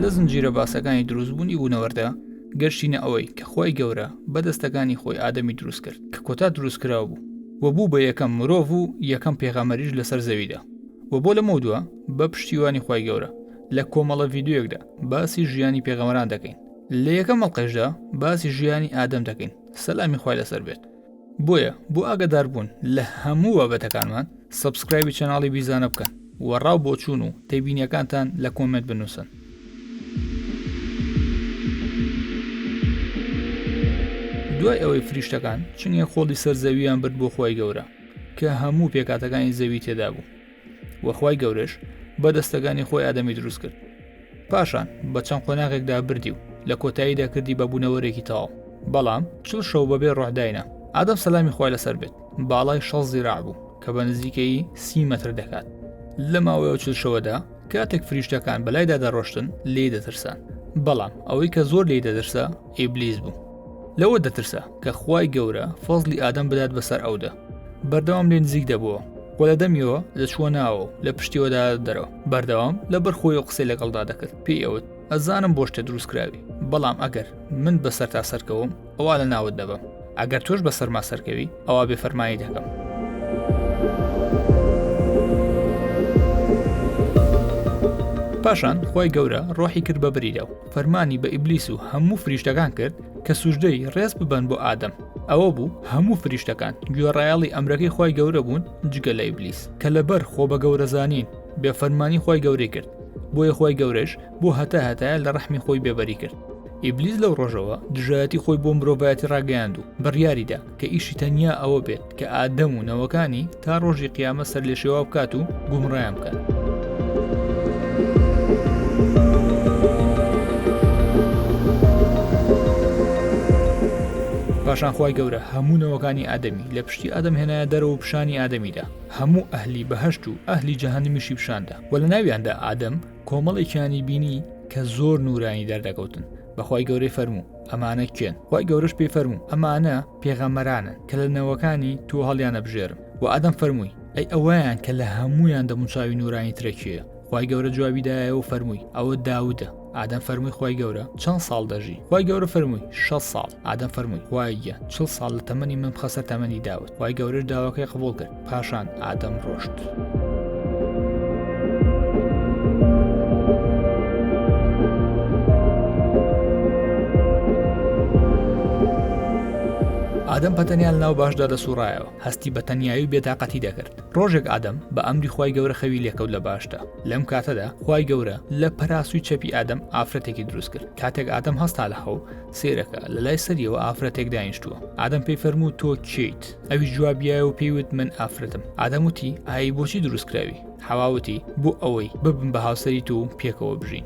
لە زنجیرە باسەکانی دروستبوونی بوونەوەردا گەشتینە ئەوەی کە خوای گەورە بە دەستەکانی خۆی ئادەمی دروست کرد کە کۆتا دروستکراو بوو و بوو بە یەکەم مرۆڤ و یەکەم پێغەمبەریش لەسەر زەویدا و بۆ لەمەودوا بە پشتیوانی خوای گەورە لە کۆمەڵە ڤیدیۆیەکدا باسی ژیانی پێغەمبەران دەکەین لە یەکەم ئەڵقەشدا باسی ژیانی ئادەم دەکەین سەلامی خوای لەسەر بێت بۆیە بۆ ئاگاداربوون لە هەموو بابەتەکانمان subscribe ی channel ی بیزانە بکەن و ڕاو بۆچوون و تێبینیەکانتان لە comment بنووسن. دوای ئەوەی فریشتەکان چنگێک خۆڵی سەر زەوییان برد بۆ خوای گەورە کە هەموو پێکاتەکانی زەوی تێدا بوو و خوای گەورەش بە دەستەکانی خۆی ئادەمی دروست کرد پاشان بە چەند قۆناغێکدا بردی و لە کۆتاییدا کردی بە بوونەوەرێکی تەواو بەڵام چڵ شەو بەبێ ڕۆحداینا ئادەم سەلامی خوای لەسەر بێت باڵای شەست زیراع بوو کە بە نزیکەیی سی مەتر دەکات لە ماوەی ئەو چل شەوەدا کاتێک فریشتەکان بەلایدا دەڕۆشتن لێی دەترسان بەڵام ئەوەی کە زۆر لێی دەترسا ئیبلیس بوو لەوە دەترسا کە خوای گەورە فەزلی ئادەم بدات بەسەر ئەودا بەردەوام لێ نزیک دەبووە و لە دەمیەوە دەچووە ناوە و لە پشتیەوە دەهاتە دەرەوە بەردەوام لەبەر خۆی و قسەی لەگەڵدا دەکرد پێی ئەوت ئەزانم بۆ شتە دروست کراوی بەڵام ئەگەر من بەسەرتا سەرکەوم ئەوا لە ناوت دەبم ئەگەر تۆش بەسەرما سەرکەوی ئەوا بێفەرمانی دەکەم. پاشان خوای گەورە ڕۆحی کرد بە بریدا و فەرمانی بە ئیبلیس و هەموو فریشتەکان کرد کە سوژدەی ڕێز ببەن بۆ ئادەم ئەوە بوو هەموو فریشتەکان گوێڕایەڵی ئەمرەکەی خوای گەورە بوون جگە لە ئیبلیس کە لەبەر خۆ بە گەورەزانین بێفەرمانی خوای گەورەی کرد بۆیە خوای گەورەش بۆ هەتا هەتایە لە ڕەحمی خۆی بێبەری کرد ئیبلیس لەو ڕۆژەوە دژایەتی خۆی بۆ مرۆڤایەتی ڕاگەیاند و بڕیاریدا کە ئیشی تەنیا ئەوە بێت کە ئادەم و نەوەکانی تا ڕۆژی قیامەت سەرلێشێواو بکات و گومڕایان بکات. پاشان خوای گەورە هەموو نەوەکانی ئادەمی لە پشتی ئادەم هێنایە دەرەوە و پیشانی ئادەمیدا هەموو ئەهلی بەهەشت و ئەهلی جەهەنمیشی پیشاندا و لە ناویاندا ئادەم کۆمەڵێکیانی بینی کە زۆر نورانی دەردەکەوتن بەخوای گەورەی فەرموو ئەمانە کێن خوای گەورەش پێی فەرموو ئەمانە پێغەمبەرانن کە لە نەوەکانی تۆ هەڵیانەبژێرم وە ئادەم فەرمووی ئەی ئەوەیان کە لە هەموویان دەموچاوی نورانی ترە کێیە خوای گەورە جوابی دایەوە و فەرمووی ئەوە داودە ئادەم فەرمووی خوای گەورە چەند ساڵ دەژی خوای گەورە فەرمووی 6 ساڵ ئادەم فەرمووی خوای گیان چڵ ساڵ لە تەمەنی من بخە سەر تەمەنی داود خوای گەورەش داواکەی قبوڵ کرد پاشان ئادەم ڕۆشت. ئادەم بەتەنیا لەناو باشدا دەسوڕایەوە هەستی بە تەنیایی و بێتاقەتی دەکرد ڕۆژێک ئادەم بە ئەمری خوای گەورە خەوی لێکەوت لە باشدا لەم کاتەدا خوای گەورە لە پەراسوی چەپی ئادەم ئافرەتێکی دروست کرد کاتێک ئادەم هەستا لە خەو سێرەکە لە لای سەریەوە ئافرەتێک دانیشتووە ئادەم پێی فەرموو تۆ کێیت ئەویش جوابیایە و پێی وت من ئافرەتم ئادەم وتی ئای بۆچی دروست کراوی حەوا وتی بۆ ئەوەی ببم بە هاوسەری تۆ و پێکەوە بژین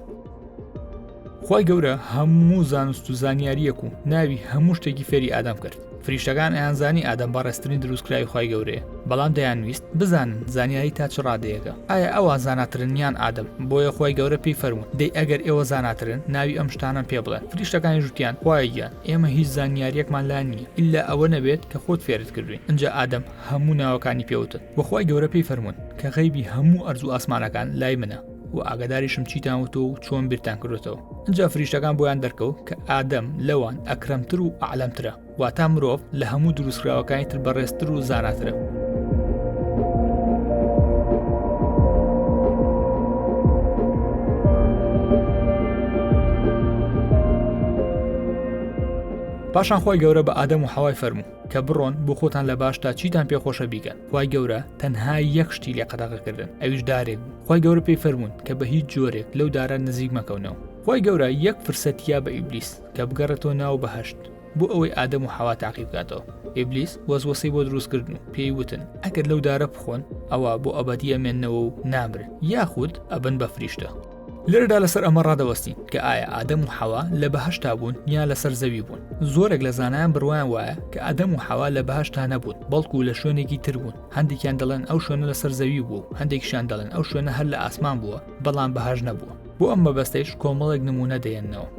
خوای گەورە هەموو زانست و زانیاریەک و ناوی هەموو شتێکی فێری ئادەم کرد فریشتەکان ئەیانزانی ئادەم بەڕێزترین دروستکراوی خوای گەورەیە بەڵام دەیانویست بزانن زانیاری تا چ ڕادەیەکە ئایا ئەوان زاناترن یان ئادەم بۆیە خوای گەورە پێی فەرموون دەی ئەگەر ئێوە زاناترن ناوی ئەم شتانەم پێ بڵێن فریشتەکانیش وتیان خوایە گیان ئێمە هیچ زانیاریەکمان لا نییە ئیلا ئەوە نەبێت کە خۆت فێرت کردوین ئنجا ئادەم هەموو ناوەکانی پێ وتن وە خوای گەورە پێی فەرموون کە غەیبی هەموو ئەرز و ئاسمانەکان لای منە و ئاگاداریشم چیتان وتووە و چۆن بیرتان کردوێتەوە ئنجا فریشتەکان بۆیان دەرکەوت کە ئادەم لەوان ئەکرەمتر و ئەعلەمترە واتا مرۆڤ لە هەموو دروستکراوەکانی تر بەڕێزتر و زاناترە. پاشان خوای گەورە بە ئادەم و حەوای فەرموو کە بڕۆن بۆ خۆتان لە باشتا چیتان پێخۆشە بیکەن خوای گەورە تەنها یەک شتی لێ قەدەغە کردن ئەویش دارێک بوو خوای گەورە پێی فەرموون کە بە هیچ جۆرێک لەو دارە نزیک مەکەونەوە خوای گەورە یەک فرسەتیا بە ئیبلیس کە بگەڕێتەوە ناو بەهەشت بۆ ئەوەی ئادەم و حەوا تاقی بکاتەوە ئیبلیس وەسوەسەی بۆ دروست کردن و پێی وتن ئەگەر لەو دارە بخۆن ئەوا بۆ ئەبەدی ئەمێننەوە و نامرن یاخود ئەبن بە فریشتە لێرەدا لەسەر ئەمە ڕادەوەستین کە ئایا ئادەم و حەوا لە بەهەشتا بوون یان لەسەر زەوی بوون زۆرێک لە زانایان بڕوایان وایە کە ئادەم و حەوا لە بەهەشتا نەبوون بەڵکو لە شوێنێکی تر بوون هەندێکیان دەڵێن ئەو شوێنە لەسەر زەوی بوو و هەندێکیشیان دەڵێن ئەو شوێنە هەر لە ئاسمان بووە بەڵام بەهەشت نەبووە بۆ ئەم مەبەستەیش کۆمەڵێک نموونە دەیەننەوە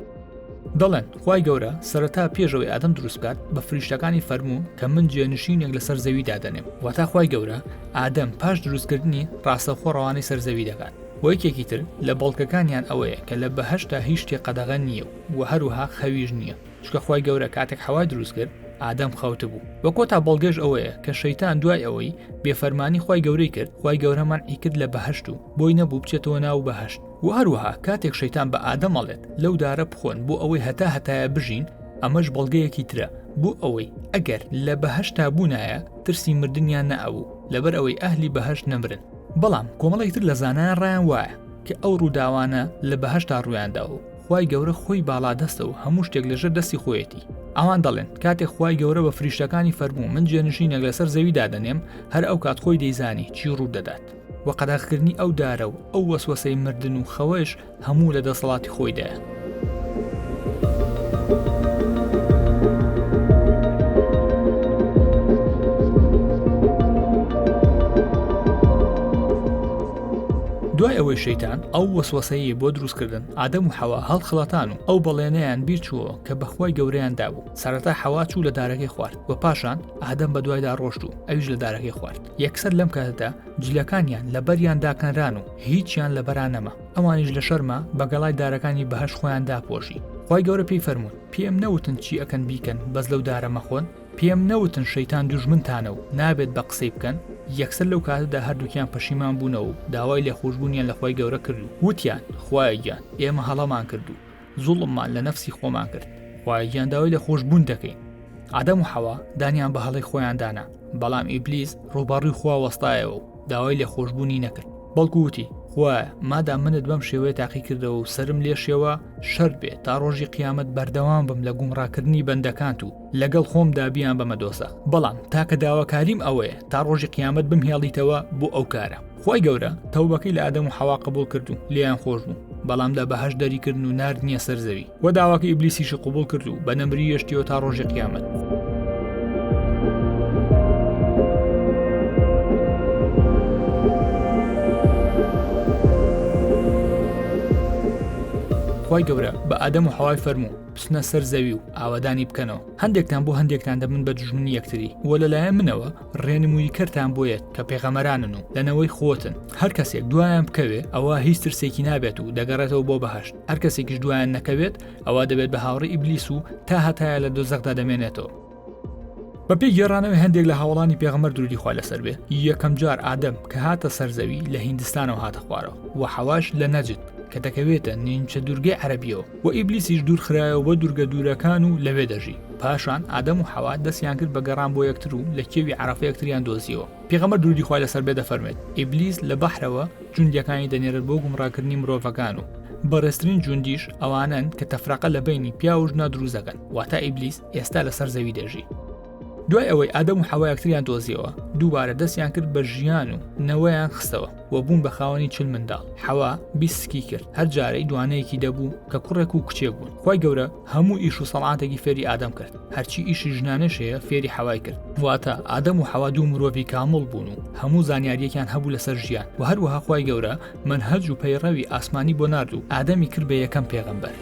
دەڵێن خوای گەورە سەرەتا پێش ئەوەی ئادەم دروست بکات بە فریشتەکانی فەرموو کە من جێنشینێک لەسەر زەوی دادەنێم واتا خوای گەورە ئادەم پاش دروستکردنی ڕاستەوخۆ ڕەوانەی سەر زەوی دەکات. وە یەکێکی تر لە بەڵگەکانیان ئەوەیە کە لە بەهەشتا هیچ شتێک قەدەغە نییە و وە هەروەها خەویش نییە چونکە خوای گەورە کاتێک حەوای دروست کرد ئادەم خەوتبوو وە کۆتا بەڵگەش ئەوەیە کە شەیتان دوای ئەوەی بێفەرمانی خوای گەورەی کرد خوای گەورە مەنعی کرد لە بەهەشت و بۆی نەبوو بچێتەوە ناو بەهەشت وە هەروەها کاتێک شەیتان بە ئادەم ئەڵێت لەو دارە بخۆن بۆ ئەوەی هەتا هەتایە بژین ئەمەش بەڵگەیەکی ترە بۆ ئەوەی ئەگەر لە بەهەشتا بوونایە ترسی مردنیان نەئەبوو لەبەر ئەوەی ئەهلی بەهەشت نەمرن بەڵام کۆمەڵێک تر لە زانایان ڕایان وایە کە ئەو ڕووداوانە لە بەهەشتا ڕوویانداوە و خوای گەورە خۆی باڵادەستە و هەموو شتێک لەژێر دەستی خۆیەتی ئەوان دەڵێن کاتێک خوای گەورە بە فریشتەکانی فەرموو من جێنشینێک لەسەر زەوی دادەنێم هەر ئەو کات خۆی دەیزانی چی ڕوو دەدات و قەدەغکردنی ئەو دارە و ئەو وەسوەسەی مردن و خەوەش هەموو لە دەسەڵاتی خۆیدایە. دوای ئەوەی شەیتان ئەو وەسوەسەیەی بۆ دروستکردن ئادەم و حەوا هەڵخڵەتان و ئەو بەڵێنەیان بیرچووەوە کە بەخوای گەورەیان دابوو سەرەتا حەوا چوو لە دارەکەی خوارد و پاشان ئادەم بە دوایدا ڕۆشت و ئەویش لە دارەکەی خوارد یەکسەر لەم کاتەدا جلەکانیان لەبەریان داکەنران و هیچیان لەبەرا نەما ئەوانیش لە شەرما بە گەڵای دارەکانی بەهەشت خۆیان داپۆشی خوای گەورە پێی فەرموون پێم نەوتن چی ئەکەن بیکەن بەس لەو دارە مەخۆن پێم نەوتن شەیتان دوژمنتانە و نابێت بە قسەی بکەن یەکسەر لەو کاتەدا هەردووکیان پەشیمان بوونەوە و داوای لێخۆشبوونیان لە خوای گەورە کرد و وتیان خوایە گیان ئێمە هەڵەمان کرد و زوڵممان لە نەفسی خۆمان کرد خوایە گیان داوای لێخۆشبوون دەکەین ئادەم و حەوا دانیان بە هەڵەی خۆیان دانا بەڵام ئیبلیس ڕووبەڕووی خوا وەستایەوە و داوای لێخۆشبوونی نەکرد بەڵکو وتی خوایە مادام منت بەم شێوەیە تاقی کردەوە و سەرم لێ شێوە شەرت بێ تا ڕۆژی قیامەت بەردەوام بم لە گومڕاکردنی بەندەکانت و لەگەڵ خۆمدا بیان بەمە دۆزەخ بەڵام تاکە داواکاریم ئەوەیە تا ڕۆژی قیامەت بمهێڵیتەوە بۆ ئەو کارە خوای گەورە تەوبەکەی لە ئادەم و حەوا قبوڵ کرد و لێیان خۆش بوو بەڵام لە بەهەشت دەریکردن و ناردنیە سەر زەوی و داواکە ئیبلیسیشی قبوڵ کرد و بە نەمری یەشتیەوە تا ڕۆژی قیامەت. خوای گەورە بە ئادەم و حەوای فەرموو بچنە سەر زەوی و ئاوەدانی بکەنەوە هەندێکتان بۆ هەندێکتان دەبن بە دوژمنی یەکتری و لەلایەن منەوە ڕێنموویکەرتان بۆ یەت کە پێغەمەرانن و لە نەوەی خۆتن هەر کەسێک دوایان بکەوێ ئەوە هیچ ترسێکی نابێت و دەگەڕێتەوە بۆ بەهشت هەر کەسێکیش دوایان نەکەوێت ئەوە دەبێت بە هاوڕێی ئیبلیس و تا هەتایە لە دۆزەخدا دەمێنێتەوە بەپێی گێڕانەوەی هەندێک لە هاوڵانی پێغەمبەر درودی خوا لەسەر بێ یەکەم جار ئادەم کە هاتە سەر زەوی لە هیندستانەوە هاتە خوارەوە و حەواش لە نەجد کە دەکەوێتە نیمچە دوورگەی عەرەبیەوە و ئیبلیسیش دوور خرایەوە بۆ دوورگە دوورەکان و لەوێ دەژی پاشان ئادەم و حەوا دەستیان کرد بە گەڕان بۆ یەکتر و لە کێوی عەرەفە یەکتریان دۆزیەوە پێغەمبەر درودی خوای لەسەر بێ دەفەرمێت ئیبلیس لە بەحرەوە جوندیەکانی دەنێرێت بۆ گومڕاکردنی مرۆڤەکان و بەڕێزترین جوندیش ئەوانەن کە تەفرەقە لە بەینی پیاو و ژنا دروست دەکەن واتە ئیبلیس ئێستا لەسەر زەوی دەژی دوای ئەوەی ئادەم و حەوا یەکتریان دۆزیەوە دووبارە دەستیان کرد بە ژیان و نەوەیان خستەوە و بوون بە خاوەنی چل منداڵ حەوا 20 سکی کرد هەر جارەی دوانەیەکی دەبوو کە کوڕێک و کچێک بوون خوای گەورە هەموو ئیش و سەڵاتێکی فێری ئادەم کرد هەرچی ئیشی ژنانەش هەیە فێری حەوای کرد واتە ئادەم و حەوا دوو مرۆڤی کامڵ بوون و هەموو زانیاریەکیان هەبوو لەسەر ژیان و هەروەها خوای گەورە مەنهەج و پەیڕەوی ئاسمانی بۆ نارد و ئادەمی کرد بە یەکەم پێغەمبەر.